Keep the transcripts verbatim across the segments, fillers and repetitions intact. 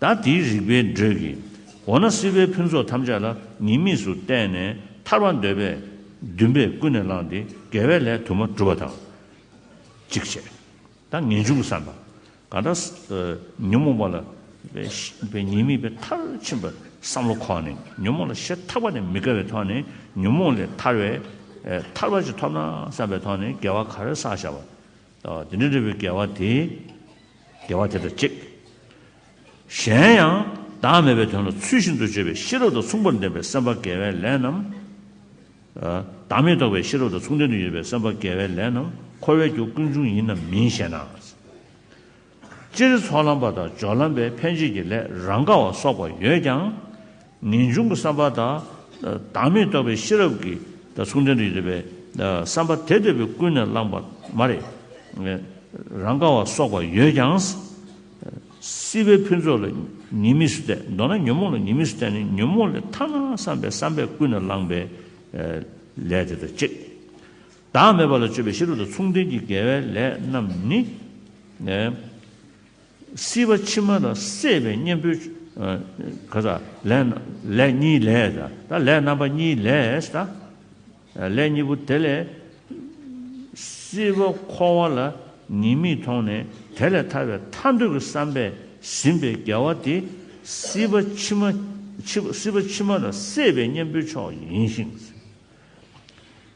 ད་དེའི་རིགས་པའི་འགྲོས་ཀྱིས། འོ་ན་སྲིད་པའི་ཕུན་ཚོགས་ཐམས་ཅད་ལ་ཉེས་དམིགས་སུ་བལྟས་ནས་ཐར་པ་འདོད་པས་འདུན་པས་ཀུན་ནས་བསླངས་ཏེ་དགེ་བའི་ལས་དུ་མ་བསྒྲུབས་པ་དང་གཅིག་བྱས། ད་ངེས་འབྱུང་གི་བསམ་པ། གང་ལྟར་ཉོན་མོངས་པ་ལ་པའི་ཉེས་དམིགས་པའི་མཐར་ཕྱིན་པ་བསམ་བློ་འཁོར་ནས་ཉོན་མོངས་ལ་ཞེ་ཐག་པ་ནས་མི་དགའ་བའི་ཐོག་ནས་ཉོན་མོངས་ལས་ཐར་བའི་ཐར་པ་ཅིག་ཐོབ་ན་བསམ་པའི་ཐོག་ནས་དགེ་བ་ག་རེ་བསགས་བཞག་པ། དེ་འདྲ་འདྲ་བའི་དགེ་བ་དེ། དགེ་བ་དེ་དང་གཅིག་གཞན་ཡང་བདག་མེད་པའི་དོན་ལ་ཚུལ་བཞིན་དུ་སྤྱོད་པའི་ཤེས་རབ་དང་མཚུངས་པར་ལྡན་པའི་སེམས་དཔའ་དགེ་བའི་ལས་རྣམས། བདག་མེད་རྟོགས་པའི་ཤེས་རབ་དང་མཚུངས་ལྡན་དུ་ཡོད་པའི་སེམས་དཔའ་དགེ་བའི་ལས་རྣམས་འཁོར་བའི་རྒྱུ་ཀུན་འབྱུང་ཡིན་ནམ་མིན་ཞེ་ན། སྤྱིར་ཚོགས་ལམ་པ་དང་སྦྱོར་ལམ་པའི་འཕེན་བྱེད་ཀྱི་ལས་རང་ག་བ་སོགས་པ་ཡོད་ཀྱང་། ངེས་འབྱུང་གི་བསམ་པ་དང་། བདག་མེད་རྟོགས་པའི་ཤེས་རབ་ཀྱི་དང་མཚུངས་ལྡན་དུ་ཡོད་པའི་བསམ་པ་དེ་ལྟ་བུའི་ཀུན་ནས་བསླངས་པ་མ་རེད། རང་ག་བ་སོགས་པ་ཡོད་ཀྱང་། སྲིད་པའི་ཕུན་ཚོགས་ལ་ཉེས་དམིགས་སུ་བལྟས། མདོར་ན་ཉོན་མོངས་ལ་ཉེས་དམིགས་སུ་བལྟས་ནས་ཉོན་མོངས་ལས་ཐར་ན་བསམ་པའི་བསམ་པས་ཀུན་ནས་བསླངས་པའི་ལས་དེ་དང་གཅིག་བདག་མེད་པ་ལ་སྤྱོད་པའི་ཤེས་རབ་དང་མཚུངས་ལྡན་གྱི་དགེ་བའི་ལས་རྣམས་ནི། སྲིད་པ་ཕྱི་མ་ལ་སྲེད་པའི་གཉེན་པོའི། ག་ས་ལས་ལས་གཉིས་ལས་ད་ལས་རྣམ་པ་གཉིས་ལས་ད། ལས་གཉིས་པོ་དེ་ལས། སྲིད་པ་འཁོར་བ་ལ་ཉེས་དམིགས་མཐོང་ནས་དེ་ལས་ཐར་བའི་ཐར་འདོད་ཀྱི་བསམ་པས་ཟིན་པའི་དགེ་བ་དེ་སྲིད་པ་ཕྱི་མ་ཕྱི་སྲིད་པ་ཕྱི་མ་ལ་སྲེད་པའི་གཉེན་པོའི་མཆོག་ཡིན་ཞིང་།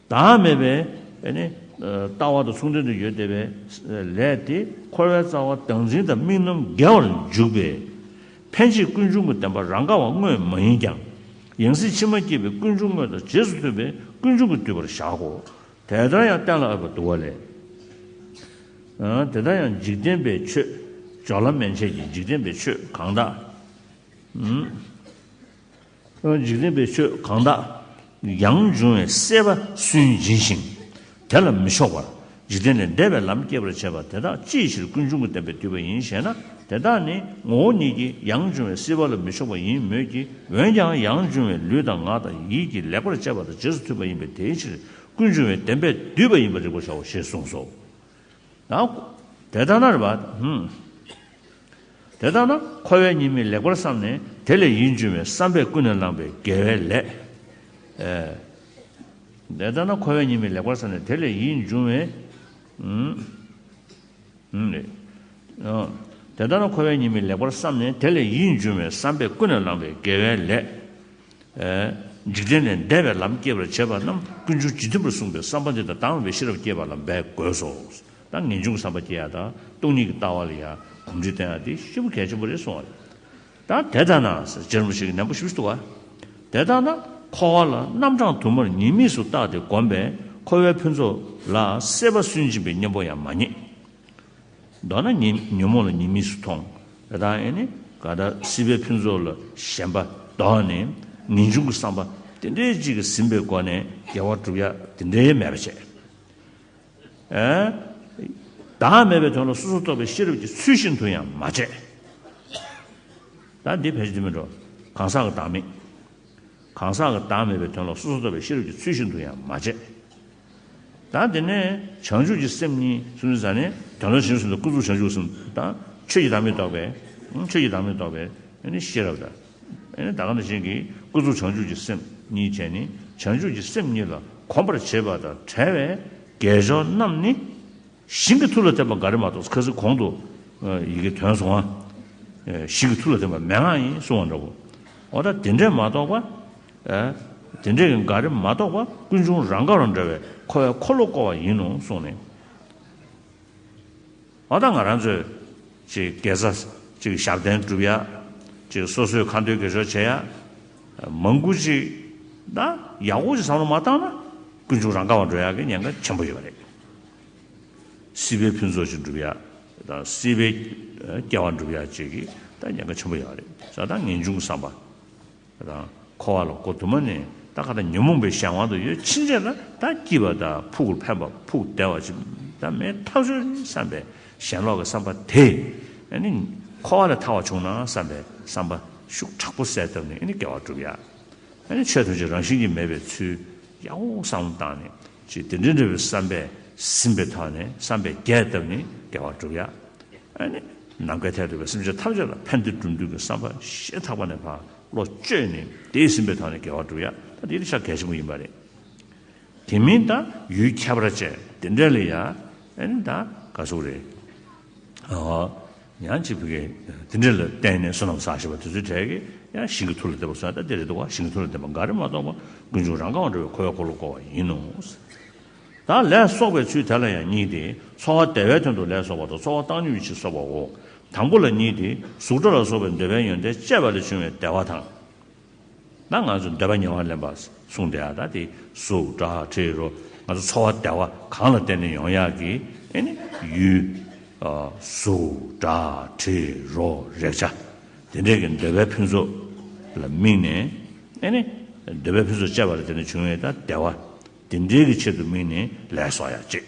བདག་མེད་པའི་ནི་ལྟ་བ་དང་མཚུངས་ལྡན་དུ་ཡོད་བསྡད་པའི་ལས་དེ་འཁོར་བའི་རྩ་བ་བདག་འཛིན་དང་དམིགས་རྣམ་འགལ་བར་འཇུག་པས། འཕེན་བྱེད་ཀུན་འབྱུང་གི་བདེན་པ་རང་ག་བ་དངོས་མ་ཡིན་ཀྱང་། ཡང་སྲིད་ཕྱི་མ་སྐྱེས་པའི་ཀུན་འབྱུང་དངོས་དང་རྗེས་སུ་མཐུན་པའི་ཀུན་འབྱུང་གིས་བསྡུས་པར་བཞག་གོ། དེ་ལྟར་ཡང་གཏན་ལ་དབབ་པར་འདུག་པ་ལས། དེ་ལྟར་ཡང་འཇིག་རྟེན་པའི་ཆོས། སྦྱོར་ལམ་མན་ཆད་ཀྱི་འཇིག་རྟེན་པའི་ཆོས་གང་དག་འཇིག་རྟེན་པའི་ཆོས་གང་དག་ཡང་འབྱུང་བའི་སྲེད་པ་སུན་འབྱིན་ཞིང་། དེ་ལ་མི་ཕྱོགས་པར་འཇིག་རྟེན་ལས་འདས་པའི་ལམ་སྐྱེད་པར་བྱེད་པ་དེ་དག་ཅིའི་ཕྱིར་ཀུན་འབྱུང་གི་བདེན་པས་བསྡུས་པ་ཡིན་ཞེ་ན། དེ་དག་ནི་ངོ་བོ་ཉིད་ཀྱིས་ཡང་འབྱུང་བའི་སྲེད་པ་ལ་མི་ཕྱོགས་པ་ཡིན་མོད་ཀྱི། འོན་ཀྱང་ཡང་འབྱུང་བའི་ལུས་དང་ངག་དང་ཡིད་ཀྱིས་ལེགས་པར་སྤྱད་པ་དང་རྗེས་སུ་མཐུན་པ་ཡིན་པས་དེའི་ཕྱིར་ཀུན་འབྱུང་བའི་བདེན་པས་བསྡུས་པ་ཡིན་པར་རིག་པར་བྱའོ་ཞེས་གསུངས་སོ། ཡང་དེ་ལྟ་ན་རེ་བ། ཧུམ། དེ་ལྟ་ན་འཁོར་བའི་ཉེས་དམིགས་ལེགས་པར་བསམས་ནས་དེ་ལས་ཡིད་འབྱུང་བའི་བསམ་པས་ཀུན་ནས་བསླངས་པའི་དགེ་བའི་ལས། ཨེ། དེ་ལྟ་ན་འཁོར་བའི་ཉེས་དམིགས་ལེགས་པར་བསམས་ནས་དེ་ལས་ཡིད་འབྱུང་བའི། ཧུམ། ཧུམ་རེད། ཨ། དེ་ལྟ་ན་འཁོར་བའི་ཉེས་དམིགས་ལེགས་པར་བསམས་ནས་དེ་ལས་ཡིད་འབྱུང་བའི་བསམ་པས་ཀུན་ནས་བསླངས་པའི་དགེ་བའི་ལས། ཨེ། འཇིག་རྟེན་ལས་འདས་པའི་ལམ་སྐྱེད་པར་བྱེད་པ་རྣམས་ཀུན་འབྱུང་ཇི་མཐུན་པར་གསུངས་པའི་བསམ་པ་འདི་དང་བདག་མེད་པའི་ཤེས་རབ་སྐྱེད་པ་ལ་འབད་དགོས་སོ། ད་ངེས་འབྱུང་གི་བསམ་པ་སྐྱེ་ཡ་དང་སྟོང་ཉིད་ཀྱི་ལྟ་བ་ལ་ཡ་གོམས་འདྲིས་བསྟེན་ཡ་དེ་ཞེ་པོ་གལ་ཆེན་པོ་རེད་གསུངས་པ་རེད། ད་དེ་ལྟ་ན་ཟེར་རྗེ་རིན་པོ་ཆེ་གི་ནན་པོ་ཞེ་པོ་ཞིག་འདུག་བ། དེ་ལྟ་ན་འཁོར་བ་ལ་རྣམ་གྲངས་དུ་མར་ཉེས་དམིགས་སུ་བཏགས་ཏེ་བསྒོམས་པས་འཁོར་བའི་ཕུན་ཚོགས་ལ་སྲེད་པ་སུན་འབྱིན་པའི་གཉེན་པོ་ཡང་མ་རྙེད། མདོར་ན་ཉེ་ཉོན་མོངས་ལ་ཉེས་དམིགས་སུ་མཐོང་། དེ་དག་ཨེ་ནི་ག་ད་སྲིད་པའི་ཕུན་ཚོགས་ལ་ཞེན་པ་ལྡོག་ནས་ངེས་འབྱུང་གི་བསམ་པ་དེ་འདྲའི་ཅིག་གིས་ཟིན་པའི་སྒོ་ནས་དགེ་བ་སྒྲུབ་ཡ་དེ་འདྲའི་མེད་པ་བྱས། ཨེ། བདག་མེད་པའི་དོན་ལ་སོ་སོར་རྟོག་པའི་ཤེས་རབ་ཀྱིས་ཚུལ་བཞིན་དུ་ཡང་མ་དཔྱད། ད་འདི་ཕལ་ཆེར་འདི་མིན་འགྲོ། གང་ཟག་གི་བདག་མེད། གང་ཟག་གི་བདག་མེད་པའི་དོན་ལ་སོ་སོར་རྟོག་པའི་ཤེས་རབ་ཀྱིས་ཚུལ་བཞིན་དུ་ཡང་མ་དཔྱད། ད་དེ་ནས་བྱང་ཆུབ་ཀྱི་སེམས་གཉིས་སུ་ནི་ཟ་ནས་དོན་ལ་བྱང་ཆུབ་སེམས་དང་ཀུན་རྫོབ་བྱང་ཆུབ་སེམས་དང་ཆོས་ཀྱི་བདག་མེད་རྟོགས་པའི་ཆོས་ཀྱི་བདག་མེད་རྟོགས་པའི་ཤེས་རབ་དང་། ཨེ་ནི་ད་ག་ནང་བཞིན་གྱི་ཀུན་རྫོབ་བྱང་ཆུབ་ཀྱི་སེམས་གཉིས་བྱས་ནས་བྱང་ཆུབ་ཀྱི་སེམས་གཉིས་ལ་གོམས་པར་བྱེད་པ་དང་བྲལ་བའི་དགེ་སྦྱོར་རྣམས་ནི། ཞིང་གི་མཐུ་ལ་བརྟེན་པ་འགའ་རེ་མ་གཏོགས། ཁ་སང་གོང་དུ་ཡི་གེ་ཐོན་སོང་ང་། ཞིང་གི་མཐུ་ལ་བརྟེན་པ་མན་ངག་ཡིན་གསུང་བ་འདྲ་བོ། འོ་ད་དེ་འདྲས་མ་གཏོགས་པ། དེ་འདྲས་ཀྱི་འགའ་རེ་མ་གཏོགས་པ་ཀུན་འབྱུང་རང་ག་རང་འདྲ་བའི་འཁོར་བའི་འཁོར་ལོ་བསྐོར་བ་ཡིན་ནོ་གསུངས་ནས། འོ་ད་ང་རང་ཚོས་ཅིག་དགེ་རྩ་ཅིག་ཞབས་བརྟན་སྒྲུབ་ཡ། ཅིག་སོ་སོའི་ཁ་འདོན་དགེ་སྦྱོར་བྱེད་ཡ། མང་པོ་ཅིག་ད་ཡག་པོ་ཅིག་བསམ་བློ་མ་བཏང་ན་ཀུན་འབྱུང་རང་ག་བ་འགྲོ་ཡ་གི་ཉེན་ཁ་ཆེན་པོ་ཡོད་པ་རེད། སྲིད་པའི་ཕུན་ཚོགས་ཅིག་སྒྲུབ་ཡ་དང་སྲིད་པའི་སྐྱེ་བ་སྒྲུབ་ཡ་ཅིག་གི་ད་ཉེན་ཁ་ཆེན་པོ་ཡོད་པ་རེད། ས་དང་ངེས་འབྱུང་གི་བསམ་པ། དང་འཁོར་བ་ལ་མགོ་དུ་མ་ནས་ད་ག་ད་ཉོན་མོངས་པའི་གཞན་དབང་དུ་ཡོད་ཕྱིན་ཆད་ལ་ད་སྐྱིད་པ་དང་ཕུགས་ལ་ཕན་པ་ཕུགས་བདེ་བ་ཅིག་ད་མེད་ཐག་ཆོད་བསམ་པའི་ཞེན་ལོག་གི་བསམ་པ་དེ་ཨ་ནི་འཁོར་བ་ལས་ཐར་བ་བྱུང་ན་བསམ་པའི་བསམ་པ་ཤུགས་དྲག་པོ་གསལ་བཏབ་ནས་ཨ་ནི་དགེ་བ་སྒྲུབ་ཡ། ཨ་ནི་ཆོས་ཐམས་ཅད་རང་བཞིན་གྱིས་མེད་པའི་ཚུལ་ཡག་པོ་བསམ་བློ་བཏང་ནས་ཅིག་དེ་འདྲ་འདྲ་བའི་བསམ་པས་ཟིན་པའི་ཐོག་ནས་བསམ་པས་རྒྱས་བཏབ་ནས་དགེ་བ་སྒྲུབ་ཡ། ཨ་ནི། ནམ་མཁའི་མཐས་གཏུགས་པའི་སེམས་ཅན་ཐམས་ཅད་ལ་ཕན་བདེ་བསྒྲུབ་འདོད་ཀྱི་བསམ་པ་ཞེ་ཐག་པ་ནས་ཕར་བློ་བཅོས་ནས་དེས་ཟིན་པའི་ཐོག་ནས་དགེ་བ་སྒྲུབ་ཡ། ད་དེ་ནི་ཤ་གལ་ཆེན་པོ་ཡིན་པ་རེད། དེ་མིན་ད་ཡུལ་ཁྱད་པར་ཅན་དེ་འདྲ་ལ་ཡ་ཨེ་ནི་ད་ག་ཟེར་རེད། ཨོ། ཡང་ཅིག་བུ་གའི་དེ་འདྲ་ལ་བརྟེན་ནས་བསོད་ནམས་བསགས་ཤེས་པ་དེ་ཚོའི་གྲས་ཀྱི་ཡང་ཞིང་གི་མཐུ་ལ་བརྟེན་པ་སོགས་ད་དེ་རེད་འདུག་བ། ཞིང་གི་མཐུ་ལ་བརྟེན་པ་འགའ་རེ་མ་གཏོགས་པ་ཀུན་འབྱུང་རང་ག་བ་འགྲོ་བའི་འཁོར་བའི་འཁོར་ལོ་བསྐོར་བ་ཡིན་ནོ། ད་ལས་གསོག་པའི་ཚུལ་དེ་ལ་ཡང་གཉིས་ཏེ། འཚོ་བ་བདེ་བའི་དོན་དུ་ལས་གསོག་པ་དང་འཚོ་བ་བཏང་སྙོམས་ཀྱིས་གསོག་པའོ། དང་པོ་ལ་གཉིས་ཏེ། གཟུགས་སྒྲ་ལ་སོགས་པའི་འདོད་པའི་ཡོན་ཏན་སྤྱད་པ་ལས་བྱུང་བའི་བདེ་བ་དང་། ད་ང་ཚོ་འདོད་པ་ཉེ་བར་ལེན་པ་གསུངས་དེ་ཡ། ད་དེ་གཟུགས་སྒྲ་དྲི་རོ་ང་ཚོ་འཚོ་བ་བདེ་བ་གང་ལ་བརྟེན་ནས་ཡོང་ཡག་གི་ཨེ་ནི་ཡུལ། ཨ། གཟུགས་སྒྲ་དྲི་རོ་རེག་བྱ་དེ་འདྲས་ཀྱི་འདོད་པའི་ཕུན་ཚོགས་ལ་དམིགས་ནས་ཨེ་ནི་འདོད་པའི་ཕུན་ཚོགས་སྤྱད་པ་ལ་བརྟེན་ནས་བྱུང་བའི་ད་བདེ་བ་དེ་འདྲའི་གི་ཆེད་དུ་དམིགས་ནས་ལས་གསོག་ཡག་ཅིག་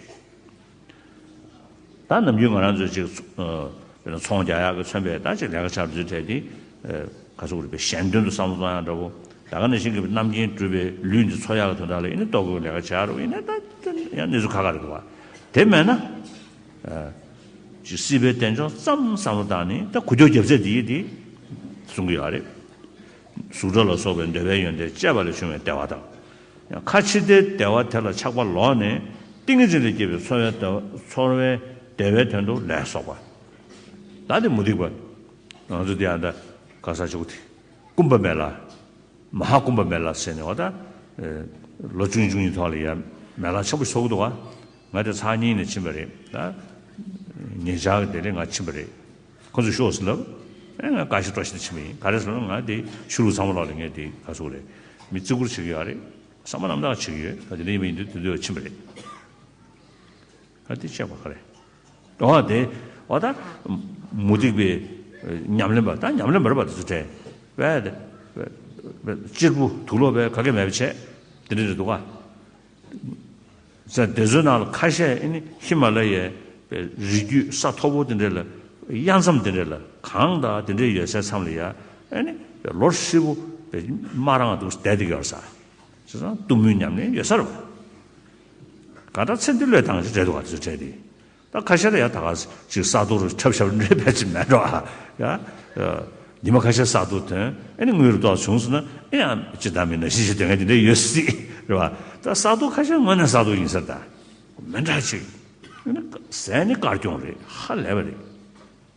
ད་ནམ་རྒྱུན་ང་རང་ཚོས་ཅིག་ཨ། དཔེར་ན་ཚོང་རྒྱག་ཡག་གི་མཚོན་པའི་ད་ཅིག་ལས་ཀ་བྱ་རུ་ཚུལ་གྲས་དེ། ཨ། ག་ཚོད་རེད་པས་གཞན་དོན་དུ་བསམ་བློ་གཏོང་ཡག་འདྲ་བོ། ད་ག་ནང་བཞིན་གྱི་རྣམ་མཁྱེན་གྲུབ་པའི་ལུས་འདི་འཚོ་ཡག་གི་དོན་དག་ལ་ཡིན་ན་ལྟོ་གོས་ལས་ཀ་བྱ་རུ་ཡིན་ན་ད་ཡང་གནས་ཚུལ་ཁག་ཁག་རེད་འདུག་བ། དེ་མེད་ན། ཨ། ཅིག་སྲིད་པའི་བདེ་འབྱུང་ཙམ་བསམ་བློ་བཏང་ནས་ད་འགུལ་སྐྱོད་རྒྱབ་ཚད་དེ་ཡིན་དེ་གསུང་གི་ཡོད་རེད། གཟུགས་སྒྲ་ལ་སོགས་པའི་འདོད་པའི་ཡོན་ཏན་སྤྱད་པ་ལས་བྱུང་བའི་བདེ་བ་དང་། ཡང་ཁ་ཕྱིར་བདེའི་བདེ་བ་དེ་ལ་ཆགས་པ་ལོག་ནས་ཏིང་ངེ་འཛིན་ལ་སྐྱེས་པའི་འཚོ་བའི་བདེ་འཚོ་བའི་བདེ་བའི་དོན་དུ་ལས་གསོག་པ། ད་དེ་མུ་སྟེགས་པ་ང་ཚོ་དེ་ཡང་ད་ག་ས་ཆོག་དེ་སྐུམ་པ་མེ་ལ། མ་ཧཱ་སྐུམ་པ་མེ་ལ་ཟེར་ནས་བ་ད། ལོ་བཅུ་གཉིས་བཅུ་གཉིས་ཐོག་ལ་ཡ་མེ་ལ་ཆེན་པོ་ཞིག་ཚོགས་ཀྱི་འདུག་བ། ང་དེ་ཚར་གཉིས་ནས་ཕྱིན་པ་རེད་ད། ཉེ་ཆར་གྱི་དེ་རིང་ང་ཕྱིན་པ་རེད། ཁོ་ཚོས་ཤོག་ཟེར་ལབ། ཨེ་ང་དགའ་ཞིག་སྤྲོ་ཞིག་ཏུ་ཕྱིན་པ་ཡིན། ག་རེ་ཟེར་ན་ང་དེ་ཆོས་ལུགས་ཚང་མ་ལོག་ལ་ངས་དེ་ག་ཚོད་རེད། མི་བརྩི་བཀུར་བྱེད་ཀྱི་ཡོད་རེད། བསམ་པ་རྣམ་དག་བྱེད་ཀྱི་ཡོད། ད་དེ་འདྲ་ཡིན་པ་ཡིན་དུས་དེ་དུས་ཕྱིན་པ་རེད། ད་དེ་བྱས་པ་ག་རེད། འོ་དེ་འོ་ད་མུ་སྟེགས་པའི་ཉམས་ལེན་པ་ད་ཉམས་ལེན་པ་རེད་པ་དེ་ཚོ་དྲན་པས་དེ། གཅེར་བུ་དུག་ལོག་པའི་ག་གེ་མེད་པ་བྱས་དེ་འདྲ་རེད་འདུག་ག་ཟེར། དེ་ཚོའི་ནང་ལ་ཁ་ཤས་ཨེ་ནི་ཧི་མ་ལ་ཡའི་རི་རྒྱུད་ས་མཐོ་པོ་དེ་འདྲ་ལ་གཡའ་མཚམས་དེ་འདྲ་ལ་གངས་དང་དེ་འདྲའི་ཡོད་སའི་མཚམས་ལ་ཡ་ཨེ་ནི་ལོ་ཧྲིལ་པོ་དམག་རང་འདུག་བསྡད་དེ་ཡོད་ས། བྱས་ཙང་གཏུམ་མོའི་ཉམས་ལེན་ཡོད་ས་རེད་པ། ག་ད་ཚེ་འདི་བློས་བཏང་ཞིག་རེད་འདུག་ག་དེ་ཚོ་བྲལ་ཏེ། ད་ཁ་ཤས་ལ་ཡ་ད་ག་ཅིག་ས་རྡོ་རུ་འཁྲབ་ཤབ་འདྲའི་ཕལ་ཆེར་མེད་འགྲོ་ཨ། ཡ། ཉི་མ་ཁ་ཤས་ས་རྡོ་ཐོན་ཨེ་ནི་དངུལ་རུ་ཏོག་བྱུང་སོང་ན་ཨེ་ཡང་ཅི་ད་མིན་ན་ཤི་ཤི་དོན་ངན་དེ་འདྲ་ཡོད་སྲིད་རེད་བ། ད་ས་རྡོ་ཁ་ཤས་དངོས་གནས་ས་རྡོ་ཡིན་ཟེར་ད། མི་འདྲ་ཅིག་ཨེ་ནི་ཟས་ནི་དཀར་གྱོང་རེད། ཧ་ལས་པ་རེད།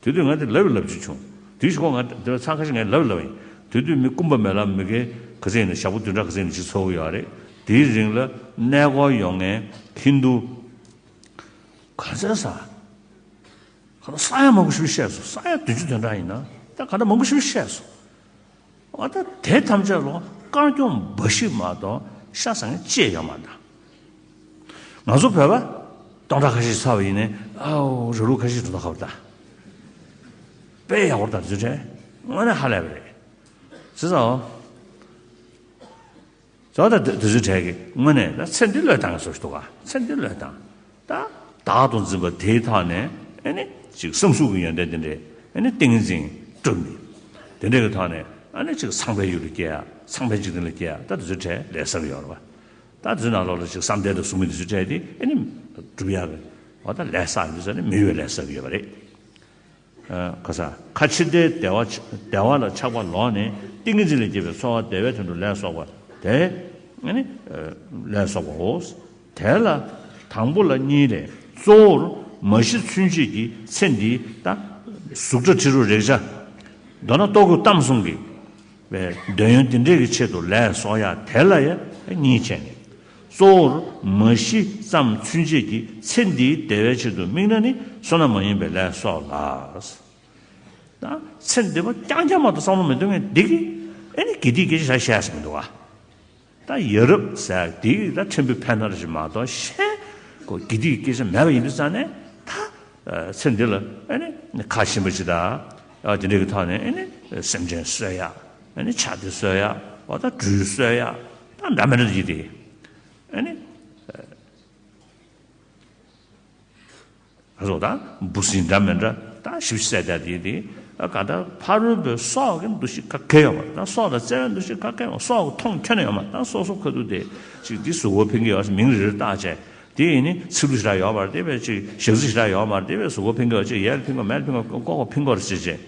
དེ་དུས་ང་དེ་ལབ་ལབ་ཅིག་བྱུང་། དེ་ཞིག་གོ་ང་དེ་ཚང་ཁ་ཤས་ངས་ལབ་ལབ་ཡིན། དེ་དུས་མི་སྐུམ་པ་མེ་ལ་མི་གེ་ག་ཚད་ཡིན་ན་ཞག་པོ་བདུན་ཕྲག་ག་ཚད་ཡིན་ན་ཅིག་ཚོགས་ཀྱི་ཡོད་རེད། དེའི་རིང་ལ་གནས་སྐོར་ཡོང་མཁན་ཧིན་རྡུ། ག་ཚད་ས། ཁོ་ན་ས་ཡ་མང་པོ་ཞིག་བཤད་སོང་། ས་ཡ་བདུན་ཅུ་དོན་གྲངས་ཡིན་ན་ད་ག་འདྲ་མང་པོ་ཞིག་བཤད་སོང་། ཨ་ད་དེ་ཐམས་ཅད་ལོ་དཀར་གྱོང་འབའ་ཞིག་མ་གཏོགས་ཤ་ཟ་མཁན་ཅི་ཡང་ཡོད་མ་རེད། ང་ཚོ་བོད་པ་སྟོང་ཕྲག་ཁ་ཤས་ཚར་བ་ཡིན་ནའི་ཨའོ་ར་ལུག་ཁ་ཤས་འགྲོ་ད་ཁ་བར་ད། དཔེ་ཡག་པོ་ད་དུས་དྲན་དངོས་གནས་ཧ་ལས་པ་རེད། ཟེར་ཙང་། ཙང་ད་དུས་ཚོད་གྲས་ཀྱི་དངོས་གནས་ད་ཚེ་འདི་བློས་བཏང་གི་བཟོ་ཞིག་འདུག་ག་ཚེ་འདི་བློས་བཏང་། ད་བདག་ཏུ་འཛིན་པ་དེའི་ཐོག་ནས་ཨེ་ནི་ཅིག་བསམ་གཟུགས་ཀྱི་ཡོན་ཏན་དེ་འདྲས་ཨེ་ནི་ཏིང་ངེ་འཛིན་བསྒྲུབས་ནས། དེ་འདྲས་ཀྱི་ཐོག་ནས་ཨ་ནི་ཅིག་ཚངས་པའི་ཡུལ་ལ་སྐྱེ་ཡ་ཚངས་པའི་འཇིག་རྟེན་ལ་སྐྱེ་ཡ་ད་དུས་ཚོད་གྲས་ལས་བསགས་ཡོད་རེད་བ། ད་དུས་ཚོད་ནང་ལོགས་ལ་ཅིག་བསམ་གཏན་དང་གཟུགས་མེད་དུས་ཚོད་གྲས་དེ་ཨེ་ནི་སྒྲུབ་ཡ་གི་བ་ད་ལས་བསགས་ཡོད་དུས་ཙ་ནས་མི་གཡོ་བའི་ལས་བསགས་ཡོད་པ་རེད། ཨ། ག་ས། ཁ་ཕྱིར་བདེའི་བདེ་བ་བདེ་བ་ལ་ཆགས་པ་ལོག་ནས་ཏིང་ངེ་འཛིན་ལ་སྐྱེས་པའི་འཚོ་བ་བདེ་བའི་དོན་དུ་ལས་གསོག་པ་དེ་ནི་ལས་གསོག་པའོ། དེ་ལ་དང་པོ་ལ་གཉིས་ལས། གཙོ་བོར་མ་ཤི་ཚུན་ཆད་ཀྱི་ཚེ་འདིའི་ད་གཟུགས་སྒྲ་དྲི་རོ་རེག་བྱ། མདོར་ན་ལྟོ་གོས་གཏམ་གསུམ་གྱི་བའི་འདོད་ཡོན་དེ་འདྲས་ཀྱི་ཆེད་དུ་ལས་གསོག་ཡ་དེ་ལ་ཡང་གཉིས་ཕྱེ་ནས། གཙོ་བོར་མ་ཤི་ཙམ་ཚུན་ཆད་ཀྱི་ཚེ་འདིའི་བདེ་བའི་ཆེད་དུ་དམིགས་ན་ནི་བསོད་ནམས་མ་ཡིན་པའི་ལས་གསོག་ལ། ད་ཚེ་འདི་པ་རྐྱང་རྐྱང་མ་གཏོགས་བསམ་བློ་མི་གཏོང་མཁན་འདི་གིས་ཨེ་ནི་དགེ་སྡིག་སྐད་ཆ་བཤད་ས་མི་འདུག་ག་ད་ཡ་རབས་ཟེར་དེ་ད་ཕྲན་བུ་ཕན་ཐོགས་ཞིག་མ་གཏོགས་གཞན་གོ་དགེ་སྡིག་གི་སྐད་ཆ་མེད་པ་ཡིན་དུས་ཙང་ནས་ད་ཚེ་འདི་ལ་ཨེ་ནི་ཁ་ཞིམ་པ་ཞིག་དང་དེ་འདྲ་གི་ཐོག་ནས་ཨེ་ནི་སེམས་ཅན་གསོ་ཡ། ཨེ་ནི་ཆ་དེ་གསོ་ཡ། འོ་ད་སྦྲུལ་གསོ་ཡ། ད་འདྲ་མི་འདྲ་ཡིན་ཏེ་ཨེ་ནི། ང་ཚོ་ད་འབུ་སྲིན་འདྲ་མི་འདྲ་ད་ཞིབ་བཤད་བྱ་དེ་དེ་ག་ད་ཕ་རོལ་པོའི་སྲོག་གི་འདུ་ཤེས་ག་གེ་ཡོད་མ་རེད། ད་སྲོག་ལ་བརྩེ་བའི་འདུ་ཤེས་ག་གེ་ཡོད་མ་རེད། སྲོག་གི་མཐོང་ཁྱོན་ནས་ཡོད་མ་རེད། ད་སོ་སོ་ཁ་ཐུག་དེ་ཅིག་འདི་གཟུགས་པོ་ཕན་གྱི་ཡོད་མིང་རེ་རེ་བཏགས་བྱས་ དེ་ཡིན་ནི་ཚིག་ལྷུག་ཞེ་དྲག་ཡོད་མ་རེད། དེ་བས་ཅིག་ཞག་ཚི་ཞེ་དྲག་ཡོད་མ་རེད། དེ་བས་གཟུགས་པོ་ཕིང་གི་ཅིག་ཡར་ཕིང་གི་མར་ཕིང་གི་ལྐོག་ལྐོག་ཕིང་གི་རེད་ཅེས་བྱས།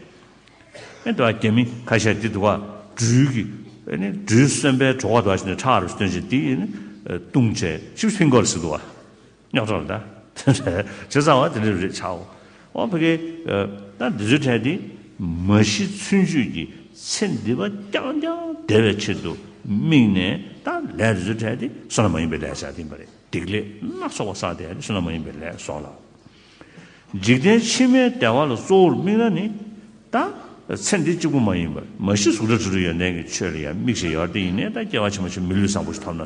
ཨེ་འདུག་བ། རྒྱ་མི་ཁ་ཤས་འདི་འདུག་བ། སྦྲུལ་གྱི་ཨེ་ནི་སྦྲུལ་གསོན་པོའི་གྲོད་ཁོག་འདུག་བ་ཞིག་ནས་ཁྲག་རུ་སྟོན་བྱས་དེ་ཡིན་ནི་བཏུང་བྱས་ཤིབ་ཕིང་གི་རེད་ཟེར་འདུག་བ། རྙོག་དྲ་ལ་ད། བྱས་ཙང་བ་དེ་འདྲ་རེད་ཆགས། འོ་ཕ་གི་ད་འདི་ཚོའི་གྲས་དེ་མ་ཤི་ཚུན་ཆོད་ཀྱི་ཚེ་འདི་པ་རྐྱང་རྐྱང་བདེ་བའི་ཆེད་དུ་དམིགས་ནས་ད་ལས་འདི་ཚོའི་གྲས་དེ་བསོད་ནམས་མ་ཡིན་པའི་ལས་བྱ་དེ་ཡིན་པ་རེད། སྡིག་ལས་སྣ་ཚོགས་པ་བསགས་ཏེ་བསོད་ནམས་མ་ཡིན་པའི་ལས་སོགས་ལ། འཇིག་རྟེན་ཕྱི་མའི་བདེ་བ་ལ་གཙོ་བོར་དམིགས་ན་ནི། ད་ཚེ་འདི་གཅིག་པུ་མ་ཡིན་པར་མ་ཤི་གཟུགས་སྒྲ་དྲི་རོ་ཡོན་ཏན་གྱི་ཆོས་ལ་ཡང་དམིགས་བྱས་ཡོད་དེ་ཡིན་ནའི་ད་སྐྱེ་བ་ཕྱི་མ་ཆོས་མི་ལུས་བཟང་པོ་ཞིག་ཐོབ་ན།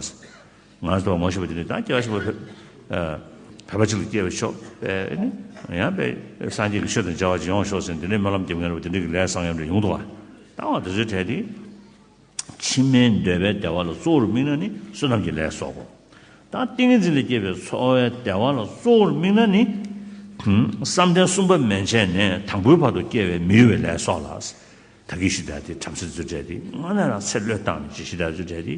ང་ཚོ་ངོ་ཤེས་པ་དེ་ནི་ད་སྐྱེ་བ་ཕྱི་མ་བོད་པ་ཅིག་ལ་སྐྱེ་བའི་ཆོག་པས་ནི་ཡང་པས་སངས་རྒྱས་ཀྱི་ཆོས་དང་མཇལ་བ་ཅིག་ཡོང་ཤོག་ཟེར་དེ་འདྲའི་སྨོན་ལམ་རྒྱབ་མཁན་རེད་པ། དེ་འདྲའི་གི་ལས་བསགས་ཡོང་འདྲ་ཡོང་འདུག་བ། ད་བ་དེ་ཚོའི་གྲས་དེ། ཕྱི་མའི་འདོད་པའི་བདེ་བ་ལ་གཙོ་བོར་དམིགས་ན་ནི་བསོད་ནམས་ཀྱི་ལས་གསོག་གོ། ད་ཏིང་ངེ་འཛིན་ལ་སྐྱེས་པའི་འཚོ་བའི་བདེ་བ་ལ་གཙོ་བོར་དམིགས་ན་ནི། བསམ་གཏན་གསུམ་པ་མན་ཆད་ནས་དང་པོའི་བར་དུ་སྐྱེ་བའི་མི་གཡོ་བའི་ལས་གསོག་ལ། ད་གིན་ཞུས་པ་དེ་བྲམ་ཟེ་ཚོའི་གྲས་དེ་དངོས་གནས་རང་ཚེ་བློས་བཏང་ནས་ཅི་ཞུས་པ་ཚོའི་གྲས་དེ།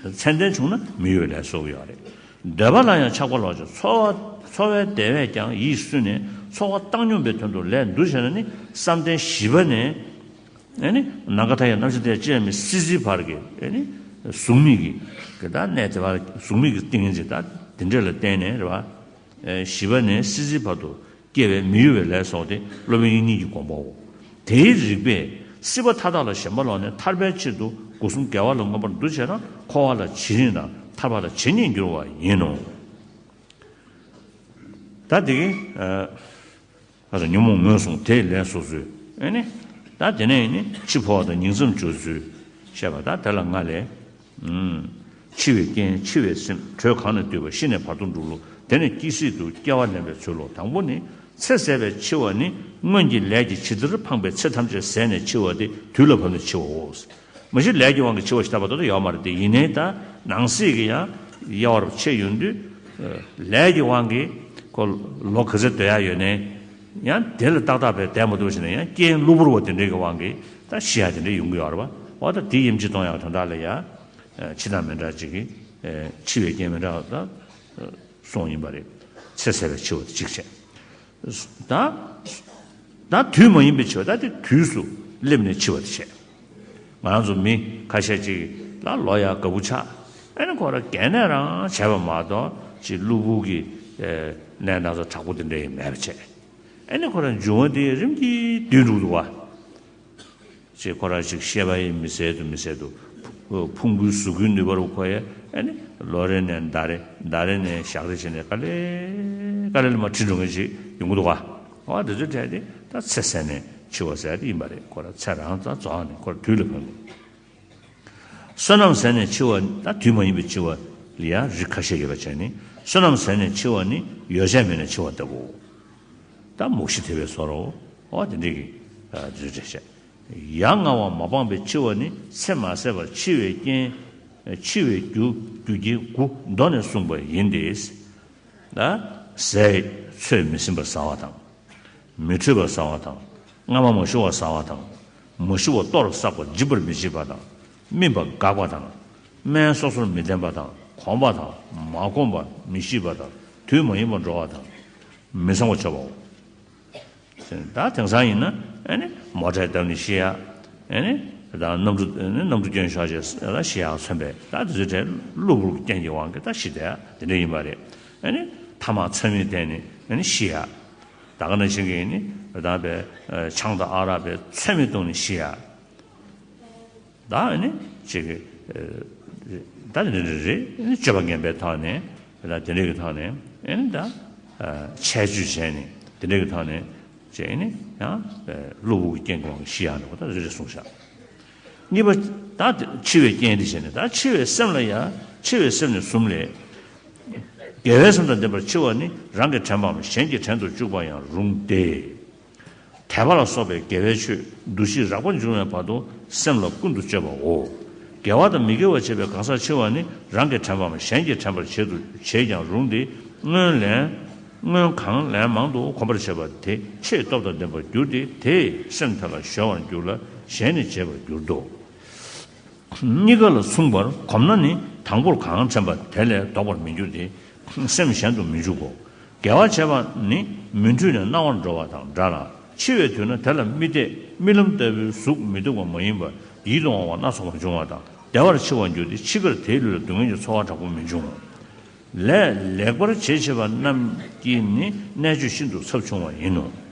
མཚན་ལྡན་བྱུང་ན་མི་གཡོ་བའི་ལས་གསོག་གི་ཡོད་རེད། འདོད་པ་ལ་ཡང་ཆགས་པ་ལོག་ཅིང་འཚོ་བ་འཚོ་བའི་བདེ་བས་ཀྱང་ཡིད་སུན་ནས་འཚོ་བ་བཏང་སྙོམས་པའི་དོན་དུ་ལས་འདུ་བྱས་ན་ནི་བསམ་གཏན་བཞི་པ་ནས། ཨེ་ནི། ནམ་མཁའ་མཐའ་ཡས་རྣམ་ཤེས་དེ་ཅི་ཡང་མེད་སྲིད་རྩེའི་བར་གྱི་ཨེ་ནི། གཟུགས་མེད་ཀྱི་གི་ད་གནས་དེ་བར་གཟུགས་མེད་ཀྱི་ཏིང་ངེ་འཛིན་ད་དེ་འདྲ་ལ་བརྟེན་ནས་རེད་བ། ཨེ་བཞི་པ་ནས་སྲིད་རྩེའི་བར་དུ་སྐྱེ་བའི་མི་གཡོ་བའི་ལས་གསོག་སྟེ་སློབ་དཔོན་དབྱིག་གཉེན་གྱི་དགོངས་པའོ། དེའི་རིགས་པས་སྲིད་པ་མཐའ་དག་ལ་ཞེན་པ་ལོག་ནས་ཐར་པའི་ཆེད་དུ་སྒོ་གསུམ་དགེ་བ་ལ་མངོན་པར་འདུ་བྱས་ན་འཁོར་བ་ལ་བྱེད་རིང་དང་ཐར་པ་ལ་བྱེད་ཉེས་འགྱུར་བ་ཡིན་ནོ། ད་དེ་གི་ཨ། ཨ་ད་ཉོན་མོངས་ངོས་བཟུང་དེས་ལན་སོ་སོའི་ཨེ་ནི། ད་དེ་ནས་ནི་འཆི་འཕོ་བ་དང་ཉིང་མཚམས་སྦྱོར་ཚུལ་བཤད་པ་ད་དེ་ལ་ང་ལས། ཨུམ། འཆི་བའི་རྐྱེན་འཆི་བའི་སེམས་དྲོད་གང་ནས་བཏུས་པ་ཤི་ནས་བར་དོ་འགྲུབ་ལོ། དེ་ནི་སྐྱེ་སྲིད་དུ་སྐྱེ་བ་ལེན་པའི་ཚུལ་ལོ། དང་པོ་ནི་ཚེ་ཟད་པའི་འཆི་བ་ནི་སྔོན་གྱི་ལས་ཀྱིས་ཇི་ལྟར་འཕངས་པའི་ཚེ་ཐམས་ཅད་ཟད་ནས་འཆི་བ་སྟེ་དུས་ལ་བབ་ནས་འཆི་བའོ། མ་གཞི་ལས་ཀྱི་དབང་གིས་འཆི་བ་ཞིག་ལྟ་བ་ཏོག་ཏོ་ཡོད་མ་རེད་དེ། ཡིན་ནའི་ད་ནང་གསེས་ཀྱི་ཡང་དབྱེ་བ་རུ་ཕྱེ་ཡོང་དུས། ལས་ཀྱི་དབང་གིས་ཁོ་ལོ་ག་ཚོད་སྡོད་ཡ་ཡོད་ནའི་ཡང་དེ་ལ་ཏག་ཏག་བས་བསྡད་མ་ཐུབ་པ་ཞིག་ནས་ཡང་རྐྱེན་གློ་བུར་བ་དེ་འདྲའི་གི་དབང་གིས་ད་ཤི་ཡ་དེ་འདྲ་ཡོང་གི་ཡོད་རེད་བ། འོ་ད་དེ་དབྱེ་འབྱེད་གཏོང་ཡག་དོན་དག་ལ་ཡ་འཆི་སྟངས་མི་འདྲ་ཅིག་གི་འཆི་བའི་རྐྱེན་མི་འདྲ་བ་ད། གསུངས་ཡིན་པ་རེད། ཚེ་ཟད་པའི་འཆི་བ་དེ་གཅིག་བྱས། ད། ད་དུས་མ་ཡིན་པའི་འཆི་བ་ད་དེ་དུས་སུ་སླེབས་ནས་འཆི་བ་དེ་བྱས། ང་རང་ཚོ་མི་ཁ་ཤས་ཅིག་ལ་ལོ་ཡ་ག་བུ་ཆགས། ཨ་ནི་ཁོ་རང་གལ་གནད་རང་བྱས་པ་མ་གཏོགས་ཅིག་གློ་བུར་གྱི་གནས་སྟངས་ཚོ་དྲག་པོ་དེ་འདྲ་ཡང་མེད་པ་བྱས། ཨ་ནི་ཁོ་རང་འབྱུང་བ་དེ་རིམ་གྱིས་སྡུད་འགྲོ་གི་འདུག་བ། ཅེས་ཁོ་རང་ཅིག་ཤེས་པ་ཡིས་མི་གསལ་དུ་མི་གསལ་དུ། ཕུང་པོའི་གཟུགས་སྐུའི་ནུས་པ་རུ་ཁོ་ཡས་ཨ་ནི་ལོ་རེ་ནས་ཟླ་རེ་ཟླ་རེ་ནས་ཞག་རེ་བྱས་ནས་དཀའ་ལས་དཀའ་ལས་ལ་མ་ཁྲིད་འགྲོ་མཁན་ཅིག་ཡོང་གི་འདུག་ག། འོ་དེ་ཚོའི་གྲས་དེ་ད་ཚེ་ཟད་ནས་འཆི་བ་ཟེར་དེ་ཡིན་པ་རེད། ཁོ་རང་ཚེ་རང་ཙང་རྫོགས་ནས་ཁོ་རང་དུས་ལ་བབ་ནས། བསོད་ནམས་ཟད་ནས་འཆི་བ་ད་དུས་མ་ཡིན་པའི་འཆི་བ་ལ་ཡང་རིགས་ཁ་ཤས་ཡོད་པ་བྱས་ནས་བསོད་ནམས་ཟད་ནས་འཆི་བ་ནི་ཡོ་བྱད་མེད་ནས་འཆི་བ་ལྟ་བུའོ། ད་མུག་ཤི་དེ་བས་སོ་རོ། འོ་དེ་འདྲའི་གི་ཨ་དེ་འདྲ་བཤད། ཡ་ང་བ་མ་སྤངས་པའི་འཆི་བ་ནི་ཚེ་མ་ཟད་པར་འཆི་བའི་རྐྱེན། འཆི་བའི་རྒྱུ་རྒྱུ་རྐྱེན་དགུ་མདོ་ནས་གསུངས་པ་ཡིན་ཏེ། ཟས་ཚོད་མི་ཟིན་པར་ཟ་བ་དང་། མི་འཕྲོད་པར་ཟ་བ་དང་། སྔ་མ་མ་ཞུ་བར་ཟ་བ་དང་། མ་ཞུ་བ་གཏོར་བསགས་པ་འཇིབ་པར་མི་བྱེད་པ་དང་། སྨིན་པ་འགགས་པ་དང་། སྨན་སོ་སོར་མི་ལྡན་པ་དང་གོམས་པ་དང་མ་གོམས་པ་མི་ཤེས་པ་དང་དུས་མ་ཡིན་པར་འགྲོ་བ་དང་། མི་ཚང་བ་བྱ་བའོ། ད་དེང་སང་ཡིན་ན་ཨ་ནི་མོ་ཊས་བརྡབས་ནས་ཤི་ཡ། ཨ་ནི་ད་གནམ་གྲུ་ཨ་ནི་གནམ་གྲུ་སྐྱོན་ཤོར་བྱས་ལ་ཤི་ཡ་མཚོན་པས། ད་དེ་ཚོའི་གྲས་གློ་བུར་གྱི་རྐྱེན་གྱི་དབང་གིས་ད་ཤི་བསྡད་ཡ་དེ་འདྲ་ཡིན་པ་རེད། ཨ་ནི་ཐ་མག་ཚ་མིག་བསྟན་ནས་ཨ་ནི་ཤི་ཡ། ད་ག་ནང་བཞིན་གྱི་ཨ་ནི་ད་པའི་ཆང་དང་ཨ་རག་པའི་ཚོད་མེད་བཏུང་ནས་ཤི་ཡ། ད་ཨ་ནི་ཅིག་གི་ད་དེ་འདྲ་རེད། ཨ་ནི་སྤྱོད་པ་ངན་པའི་ཐོག་ནས་ད་དེ་འདྲ་གི་ཐོག་ནས་ཨ་ནི་ད་ཆད་གཅོད་བྱས་ནས་དེ་འདྲ་གི་ཐོག་ནས་ཅིག་ཨ་ནི་ཡང་གློ་བུར་གྱི་རྐྱེན་གྱི་དབང་གིས་ཤི་ཡག་འདྲ་བོ་ད་རེ་རེ་གསུངས་བཞག། གཉིས་པ་ད་འཆི་བའི་རྐྱེན་དེ་བྱས་ནས་ད་འཆི་བའི་སེམས་ལ་ཡང་འཆི་བའི་སེམས་ནི་གསུམ་ལས། དགེ་བའི་སེམས་དང་ལྡན་པར་འཆི་བ་ནི་རང་གི་དྲན་པའམ་གཞན་གྱི་དྲན་དུ་བཅུག་པ་ཡང་རུང་སྟེ། དད་པ་ལ་སོགས་པའི་དགེ་བའི་ཆོས་འདུ་ཤེས་རགས་པ་འབྱུང་བའི་བར་དུ་སེམས་ལ་ཀུན་ཏུ་སྤྱོད་པའོ། དགེ་བ་དང་མི་དགེ་བ་བྱེད་པའི་གང་ཟག་འཆི་བ་ནི་རང་གི་དྲན་པའམ་གཞན་གྱི་དྲན་པར་བྱེད་དུ་བྱེད་ཀྱང་རུང་སྟེ། སྔོན་ལན། སྔོན་གང་ལན་མང་དུ་གོམས་པར་བྱེད་པ་དེ་ཆེས་སྟོབས་དང་ལྡན་པར་འགྱུར་ཏེ། དེས་སེམས་དེ་ལ་གཞོལ་བར་འགྱུར་ལ་གཞན་ནི་བརྗེད་པར་འགྱུར་ཏོ། གཉིས་ཀ་ལ་མཚུངས་པར་གོམས་ན་ནི་དང་པོར་གང་དྲན་པ་དེ་ལས་ལྡོག་པར་མི་འགྱུར་ཏེ། སེམས་གཞན་དུ་མི་འཇུག་གོ། དགེ་བ་བྱས་པ་ནི་མུན་ཁྲོད་ནས་སྣང་བར་འགྲོ་བ་དང་འདྲ་ལ། འཆི་བའི་དུས་ན་དེ་ལ་རྨི་ལྟས་རྨི་ལམ་ལྟ་བུའི་གཟུགས་མི་སྡུག་པ་མ་ཡིན་པ་ཡིད་དུ་འོང་བ་སྣ་ཚོགས་པ་འབྱུང་བ་དང་། བདེ་བར་འཆི་བར་འགྱུར་ཏེ། འཆི་ཁར་དེའི་ལུས་ལ་སྡུག་བསྔལ་གྱི་ཚོར་བ་དྲག་པོ་མི་འབྱུང་ངོ་། ལས་ལེགས་པར་བྱེད་བྱེད་པ་རྣམས་ཀྱིས་ནི་གནད་གཅོད་ཤིན་ཏུ་ཚབས་ཆུང་བ་ཡིན་ནོ།